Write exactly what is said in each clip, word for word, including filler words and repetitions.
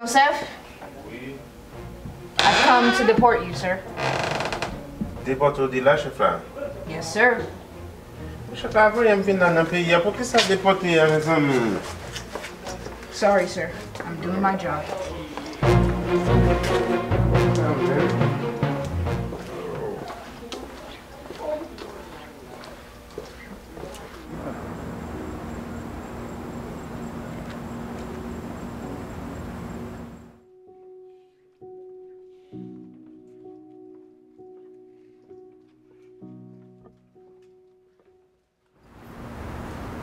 Joseph, I've come to deport you, sir. Depòte w di la, chèf la? Yes, sir. Chèf la voye m vin la nan peyi a. Poukisa depòte a, mezanmi? Sorry, sir. I'm doing my job.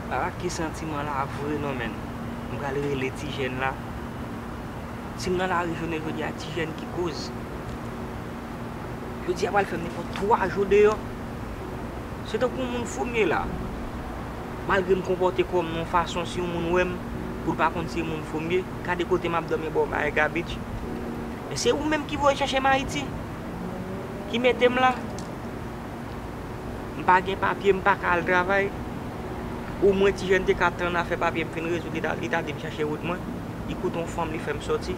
A, ki santiman la vre non, menn. M pral rele ti jèn la. Si m nan lari jounen jodi a, ti jèn ki koz. Jodi a pral fè m nenpòt twa jou deyò. Se tankou yon moun fou m ye la. Malgre m konpòte kò m nan yon fason, si yon moun wè m, pou l pa konn se yon moun fou m ye, gade kote m ap dòmi bò Maega Beach. Men se ou menm ki voye chèche m Ayiti, ki mete m la. M pa gen papye, m pa ka al travay. Omwen ti jèn te ka tann afè papye m fin rezoud, li ta, li ta di m chache wout mwen. Li koute yon fanm, li fè m sòti.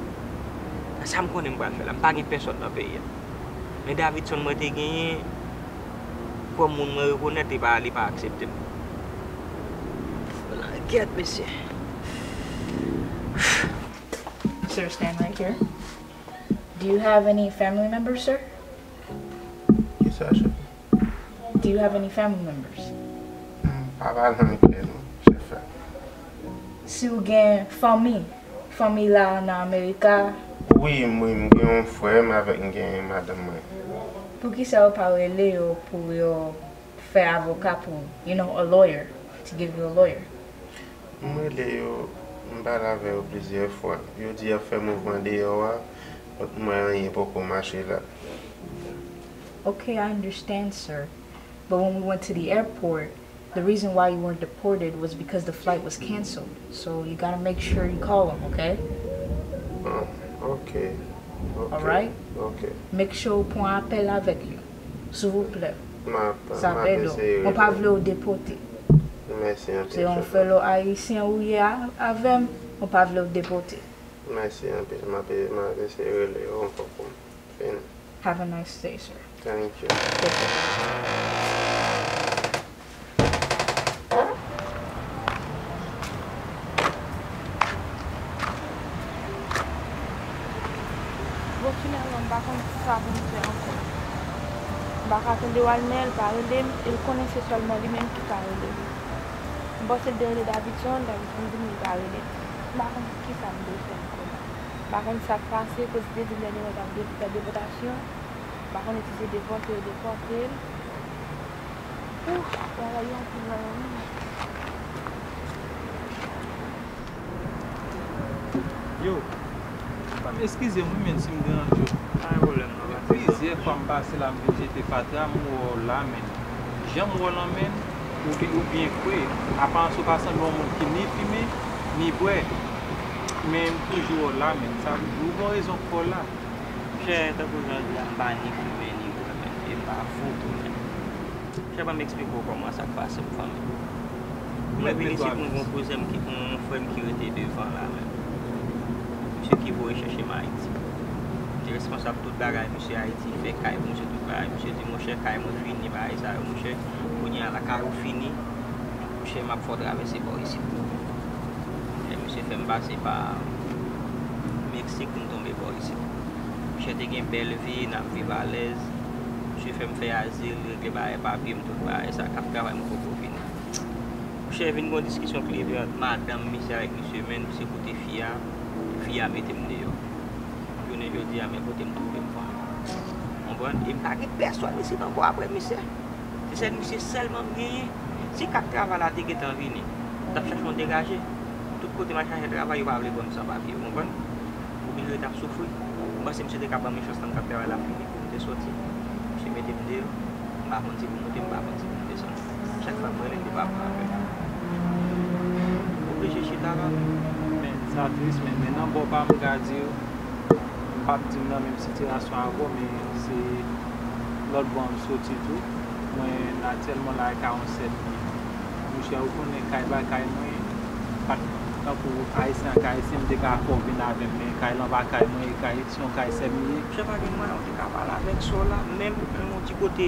Sa m konnen m pral fè la, m pa gen pèsòn nan peyi a. Men Davidson mwen te genyen, kòm moun mwen rekonèt, li pa, li pa aksepte m. Langyèt, mesye. Sir, stand right here. Do you have any family members, sir? Kisa, chèf? Do you have any family members? M pa pale anglè non, chèf la. Si w gen fanmi, fanmi la nan Amerika? Wi, m, wi, m gen yon frè m avèk m gen madanm mwen. Poukisa yo pa rele yo pou yo fè avoka pou w, you know, a lawyer, to give you a lawyer? M rele yo, m pale avè yo plizyè fwa. Yo di y ap fè mouvman deyò a, m wè anyen poko mache la. Okay, I understand, sir. But when we went to the airport, the reason why you weren't deported was because the flight was canceled. So you gotta make sure you call them, okay? Ah, ok. Ok. Alright? Ok. Make sure ou pran apèl avèk yo. Silvouplè. M ap, m ap eseye rele. Mwen pa vle w depòte. Mèsi anpil, chèf la. Se yon fellow ayisyen ou ye a, avè m, mwen pa vle w depòte. Mèsi anpil. M ap, m ap eseye rele yo ankò pou m fini. Have a nice day, sir. Thank you. Take care. Bon, finalman, m pa konn sa pou m fè ankò. M pa ka tande Walmè, l pa rele m, e l konnen se sèlman li menm ki ka rele m. M panse l te rele Davidson, Davidson di m li pa rele m. M pa konn kisa m dwe fè ankò la. M pa konn sa k pase, koz li te di m dènyèman l t ap de-, fè depòtasyon. M pa konnen si se depòte yo depòte l. Ouf, bagay yo anpil la, wi. Yo, fanm, eskize m wi, menn, si m deranje w. Pa gen pwoblèm non, pa gen pwoblèm. Plizyè fwa m pase la, m vin jete fatra, m wè w la, menn. Jan m wè w lan, menn, ou byen, ou byen fre. Aparans ou pa sanble yon moun ki ni fimen, ni bwè. Men m toujou wè w la, menn. Sa vle di, ou gen yon rezon k fè w la. Monchè, tankou jan w di a, m pa ni fimen, ni bwè, menn. E m pa fou tou, menn. Chè, ban m eksplike w kòman sa k pase m, fanmi. Mwen vin isit, mwen gen yon kouzen m ki, yon, yon frè m ki rete devan la menm. Misye ki voye chèche m Ayiti. Li responsab tout bagay misye Ayiti, fè kay pou misye, tout bagay. Misye di, monchè, kay mwen fini, bagay sa yo, monchè. Kounye a la, kay ou fini. Monchè, m ap fè w travèse bò isit. Lè misye fè m pase pa Meksik, m tonbe bò isit. Monchè, te gen bèl vi, n ap viv alèz. Misye fè m fè azil, regle bagay papye m, tout bagay sa, k ap travay m poko fini. Monchè, vin gen yon diskisyon k leve ant madanm misye avèk misye, men misye koute fi a, fi a mete m deyò. Jounen jodi a, men kote m twouve m, fanmi. Konprann? E m pa gen pèsòn isit ankò apre misye. Se sèl misye sèlman m genyen. Si kat travay la te gentan vini, m t ap chache yon degaje. Tout kote m al chache travay, yo pa vle pran m san papye, ou konprann? M oblije ret ap soufri. M panse misye te ka ban m yon chans nan kat travay la fini pou m te sòti. Misye mete m deyò. M pa konn si pou m monte, m pa konn si pou m desann. Chak fwa m rele l, li pa pran apèl. M oblije chita la. Men, sa tris, men, men nan bò pa m, m ka di w, m p ap di m nan menm sitiyasyon avè w, men se lòt bò m soti tou. Mwen aktyèlman la, karannsenk mil. Monchè, ou konnen kay pa kay mwen, pa t Tankou Ayisyen ak Ayisyen, m te ka fè w vin avè m, men kay lan pa kay mwen, e kay, se yon kay sè m li ye. Misye pa gen mwayen, ou te ka pale avèk sè w la, menm yon ti kote.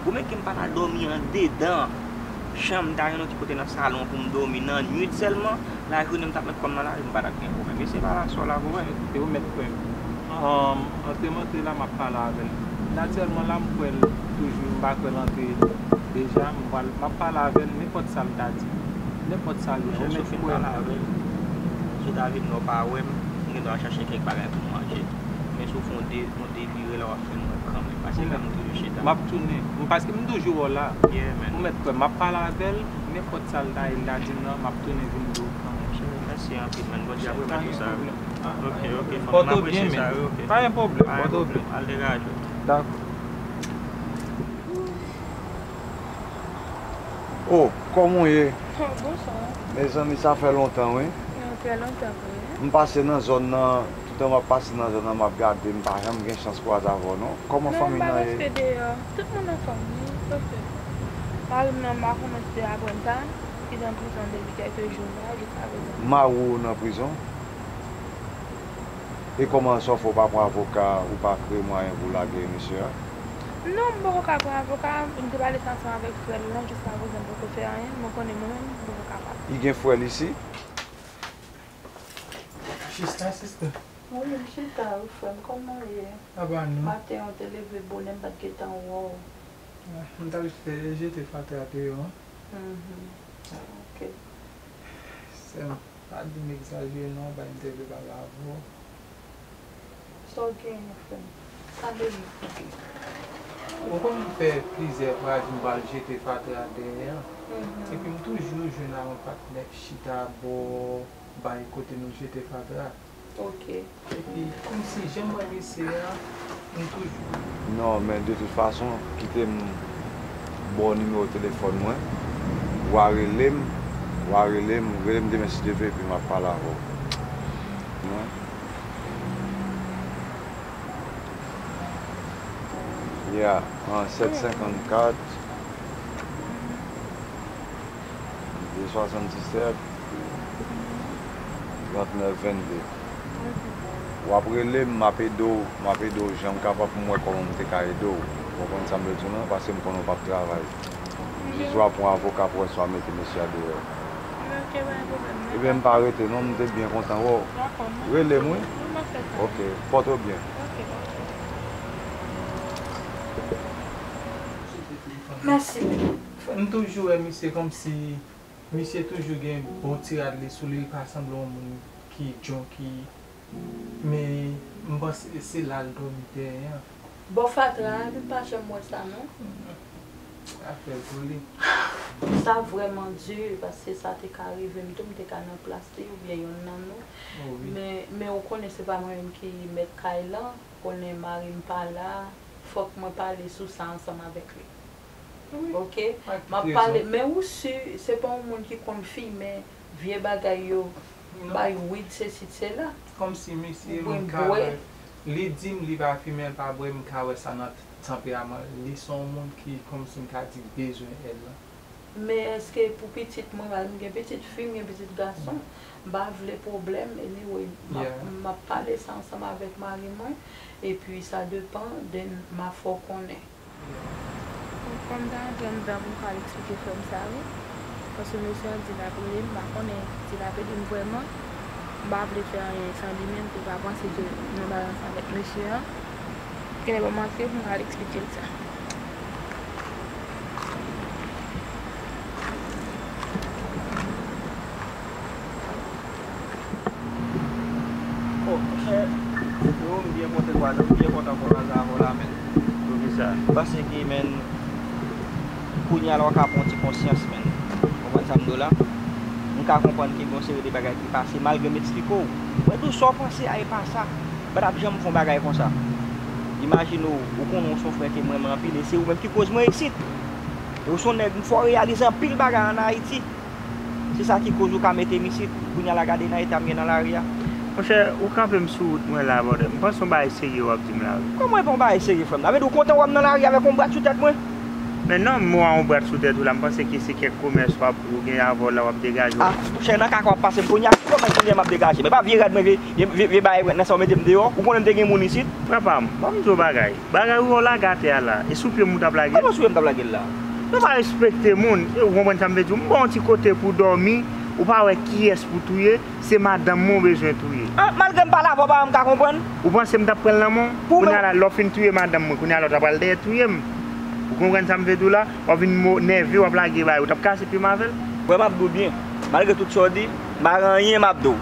Ou mèt ke m pa t al dòmi andedan chanm, m ta jwenn yon ti kote nan salon pou m dòmi nan nuit sèlman. Lajounen m t ap met kò m nan lari, m pa t ap gen pwoblèm. Mesye pa la sè w la pou wè. Te ou mèt kwè m. Antre m antre la, m ap pale avè l. Natirèlman la, m kwè l toujou, m pa kwè l antre deja, m pral, m ap pale avè l, nenpòt sa l ta di. Nenpòt sa l ye, ou mèt kwè m. Pale avè l. Si w ta vin la, w pa wè m, m gen dwa chache kèk bagay pou m manje. Men si w fè yon de, yon delire la, w ap jwenn mwen kanmenm. Paske la, m toujou chita. M ap tounen. M, paske m toujou wè w la. Yeah, man. Ou mèt kwè m, m ap pale avè l, nenpòt sa l ta ye, l ta di m nan, m ap tounen vin di w kanmenm. Mèsi anpil, man. Bondye ap remèt ou sa. Pa gen pwoblèm. Ah, ok, ok, m apresye sa, wi, ok. Pa gen pwoblèm, pa gen pwoblèm. Al degaje w. Dakò. Oh, kòman w ye? Bonswa. Mezanmi, sa fè lontan, wi. Trè lontan vre. M pase nan zòn nan, toutan m ap pase nan zòn nan, m ap gade, m pa janm gen chans kwaze avè w, non. Kòman fanmi nan ye? Non, m pa rete deyò. Tout moun anfòm, wi, ok. Mari m nan, m pa konnen si te aprann sa, li nan prizon depi kèk jou la, jiska prezan. Mari w nan prizon? E kòman sa w fè w pa pran avoka, ou pa kreye mwayen pou w lage mesye a? Non, m poko ka pran avoka, m te pale sa ansanm avèk frè l lan, jiska prezan m poko fè anyen, mwen konnen mwen menm, m poko kapab. Li gen frè l isi? Chita, sista. Wi, m chita, wi, frè m, kòman w ye? Apa nou? Maten an, w te leve bonè, m pa t gentan wè w. Ah, m t al fè jete fatra deyò an. Mhm. Ok. Sè m, pa di m egzajere non, bay m te vle pale avè w. Sa w genyen, frè m? Pale m. Ou konnen m fè plizyè vwayaj m pral jete fatra dèyè an. Mhm. Epi m toujou jwenn ak yon patnè k chita bò bay kote nou jete fatra. Ok. Epi, kòmsi jan m wè mesye a, m toujou. Non, men de tout fason, kite m ba w nimewo telefòn mwen. W a rele m, w a rele m, rele m demen si Dye vle, epi m ap pale avè w. Non. Yeah, an sèt senkannkat, de swasanndisèt, trannèf vennde. W ap rele m, m ap ede w, m ap ede w jan m kapab pou m wè kòman m te ka ede w. Ou konprann sa m vle di w lan, paske m konnen w p ap travay. Jis w ap pran avoka pou wè si w a mete mesye a deyò. Ok, pa gen pwoblèm. Ebyen, m pa rete non, m te byen kontan wè w. Dakò, mwen. Rele m, wi. Wi, m ap fè sa. Ok, pòte w byen. Ok, pa gen pwoblèm. Mèsi, men. M toujou wè misye kòmsi, misye toujou gen bon ti rad li sou li, li pa sanble yon moun ki djonki, men m panse se la l dòmi dèyè an. Bò fatra a, li pa janm wè sa, non. Afè pou li. Sa vrèman di, paske sa te ka rive m tou, m te ka nan plas li, oubyen yonn nan nou. Oh, wi. Men, men ou konnen se pa mwen menm ki mèt kay lan, konnen mari m pa la, fòk mwen pale sou sa ansanm avèk li. Wi. Ok? M ap pale, men ou si se pa yon moun ki konn fimen, vye bagay yo, bay wid, sesi, sela. Kòmsi misye, m ka wè, li di m li pa fimen, l pa bwè, m ka wè sa nan tanperaman l. Li se yon moun ki, kòmsi m ka di, bezwen èd lan. Men èske pou pitit mwen, m gen pitit fi, m gen pitit gason, m pa vle pwoblèm, anyway, m ap, m ap pale sa ansanm avèk mari mwen, epi sa depann, then m a fè w konnen. Kòm m ta antre anndan pou m ka al eksplike frè m sa, wi. Paske mesye an di l ap rele m, m pa konnen si l ap ede m vrèman. M pa vle fè anyen san li menm, pou l pa panse ke m nan bagay ansanm avèk mesye an. Genlè ban m antre pou m ka al eksplike l sa. Oh, monchè, yo, m byen kontan kwaze, m byen kontan kwaze avè w la, men. Poukisa? Paske, men, kounye a la, w ka pran yon ti konsyans, men. Ou konprann sa m di w la? M ka konprann ke gen yon seri de bagay ki pase, malgre m eksplike w. Mwen di w sa w panse a, e pa sa. M pa t ap janm fè yon bagay konsa. Imajine w, ou konnen w se yon frè ke m renmen anpil, e se ou menm ki koz mwen isit. E w se yon nèg, m fè w reyalize anpil bagay ann Ayiti. Se sa ki koz ou ka mete m isit. Kounye a la, gade nan eta m ye nan lari a. Monchè, ou kanpe m sou wout mwen la, brother. M panse yon bagay serye w ap di m la, wi. Kòman e pa yon bagay serye, frè m? Sa vle di ou kontan wè m nan lari avèk yon brat sou tèt mwen? Men non, m wè yon brat sou tèt ou la, m panse ke se kèk komès w ap, ou gen avè w la, w ap degaje w. Ah, monchè, nan kaka w ap pase m kounye a, ki komès kounye a m ap degaje? Men pa vye rad mwen, vye, vye, vye, vye bagay nan sa w mete m deyò. Ou konnen m te gen moun isit? Frè pa m, ban m di w bagay. Bagay ou wè w lage atè a la, e sou pye m ou t ap lage l? Kòman sou pye m t ap lage l la? Ou pa respekte moun, e ou konprann sa m vle di w? M ba w yon ti kote pou w dòmi, ou pa wè kiyès pou w touye, se madanm mwen w bezwen touye. Ah, malgre m pale avè w, pa m ka konprann? Ou panse m t ap pran l nan men w? Pou kounye a la, lè w fin touye madanm mwen, kounye a la w ta pral dèyè touye m. Ou konprann sa m vle di w la? W ap vin mo-, nève, w ap lage bagay, ou t ap kase pye m avè l? Frè m, m ap di w byen, malgre tout sa w di, m pa gen anyen m ap di w.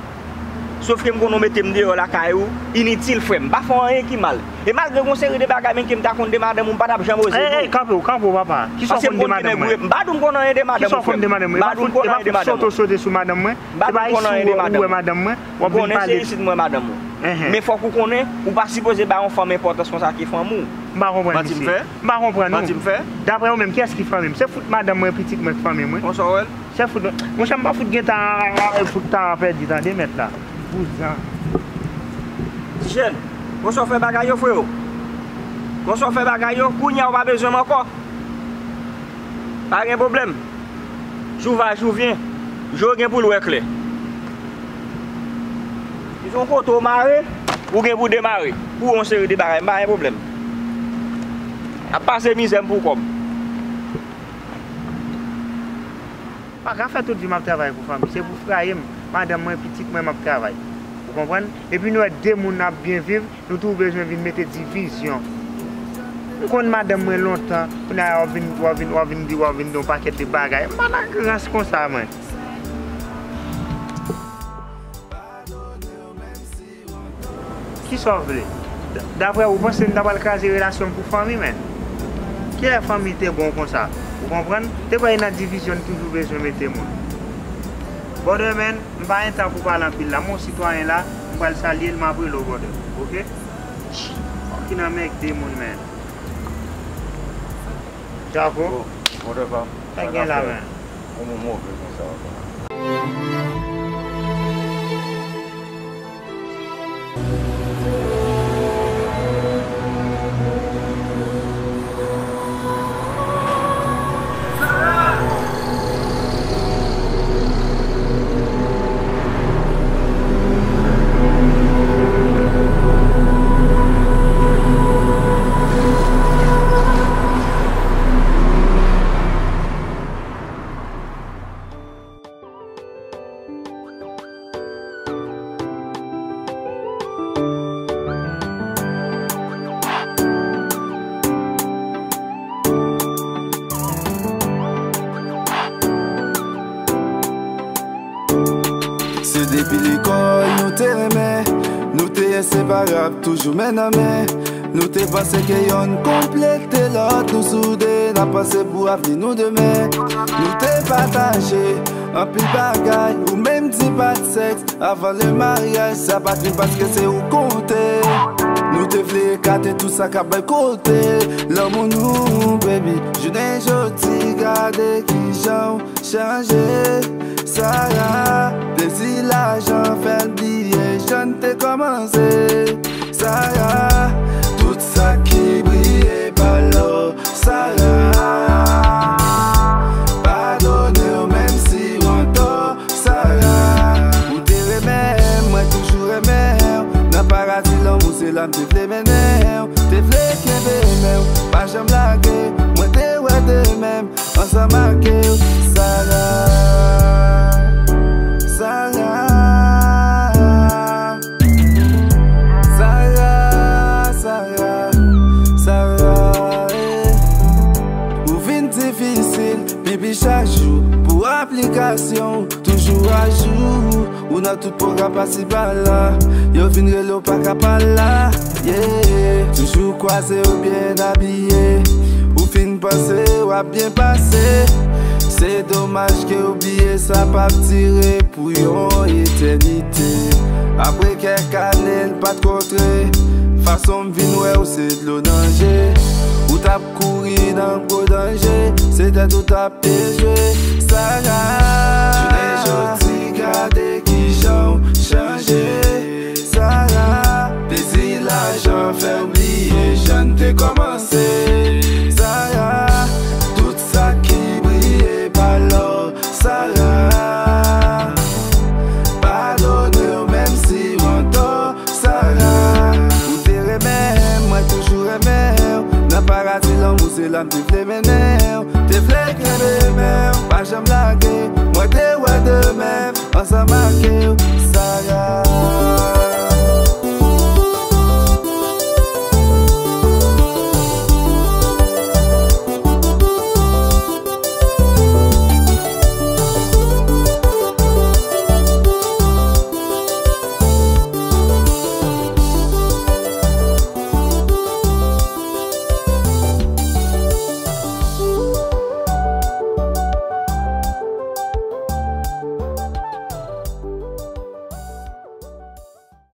Sofke m konnen w mete m deyò lakay ou, initil, frè m. M pa fè w anyen ki mal. E malgre gon seri de bagay menm ke m ta konn de madanm ou, m pa t ap janm oze di w. Ey, ey, kanpe w, kanpe w, papa. Kisa w konn de madanm mwen? M pa di w m konn anyen de madanm ou, frè m. M pa di w m konn anyen de madanm ou, frè m. M pa di w m konn anyen de madanm ou. Soto sote sou madanm mwen. M pa di w m konn anyen de madanm ou. Se pa isi ou wè madanm mwen. W ap vin pale. M konnen se isit m wè madanm ou. Enhen. Men fòk ou konnen, ou pa sipoze bay yon fanm enpòtans konsa ke fanmi w. M pa konprann misye. Manti m fè? M pa konprann nou. Manti m fè? Daprè ou menm, kiyès ki fanmi m? Se fout madanm mwen, pitit mwen k fanmi mwen. Konsa w wè l? Se fout, monchè, m pa fout gen tan, fout tan pèdi, tande, mèt la. Vouzan. Ti jèn, konsa w fè bagay yo, freo. Konsa w fè bagay yo, kounye a w pa bezwen m ankò. Pa gen pwoblèm. Jou va, jou vyen. Je w gen pou l wè klè. Dizon kote w mare, ou gen pou demare. Pou yon seri de bagay, m pa gen pwoblèm. Ap pase mizè m pou kòb. Pa ka fè tout vi m ap travay pou fanmi. Se pou fraye m, madanm mwen, pitit mwen, m ap travay. Ou konprann? Epi nou wè de moun ap byen viv, nou toujou bezwen vin mete divizyon. M konn madanm mwen lontan, kounye a w ap vin, w ap vin, w ap vin di, w ap vin di yon pakèt de bagay. M pa nan rans konsa, mwen. Kisa w vle? D-, daprè ou, panse m ta pral kraze relasyon m pou fanmi, menn? Kilè fanmi te bon konsa? Ou konprann? Te kwè e nan divizyon n toujou bezwen mete moun. Brother, menn, m pa gen tan pou pale anpil la. M yon sitwayen la, m pral salye l, m ap rele w, brother. Oke? Ki nan mèg de moun, menn. Jako? Bon, brother pa m. Sa gen la, menn? Ou move konsa ankò. Se depi lekòl nou te renmen, nou te enseparab, toujou men nan men. Nou te panse ke yonn konplete lòt, nou soude, n ap panse pou avni nou demen. Nou te pataje anpil bagay, ou menm di pa t sèks avan le maryaj, sa pa t vin paske se ou konte. Nou te vle ekate tout sa k ap bay kote lanmou nou, baby. Jounen jodi, gade kijan w chanje. Sara, plezi lajan fè l bliye jan n te kòmanse. Sara, tout sa ki briye pa lò. Sara, padone w menm si w antò. Sara, ou te renmen m, mwen toujou renmen w. Nan paradi lanmou se la m te vle mennen w. Te vle kenbe men w, pa janm lage. Mwen te wè demen m ansanm ak ou, Sara. Sara. Sara, Sara, Sara, eh. Ou vin difisil, pi pi chak jou. Pou aplikasyon, toujou ajou. Ou nan tout pwogram pa si pa la. Yo vin rele w pa ka pa la. Yeah. Toujou kwaze ou byen abiye. Ou fin panse w ap byen pase. Se domaj ke w bliye sa p ap dire pou yon etènite. Apre kèk ane n pa t kontre. Fason m vin wè w se dlo nan je. Ou t ap kouri nan gwo danje. Se tèt ou t ap te jwe, Sara. Jounen jodi, gade kijan w chanje, Sara. Plezi lajan fè w bliye jan n te kòmanse, Sara. Sa m te vle mennen w, te vle kenbe men w, pa janm lage. Mwen te wè demen ansanm ak ou.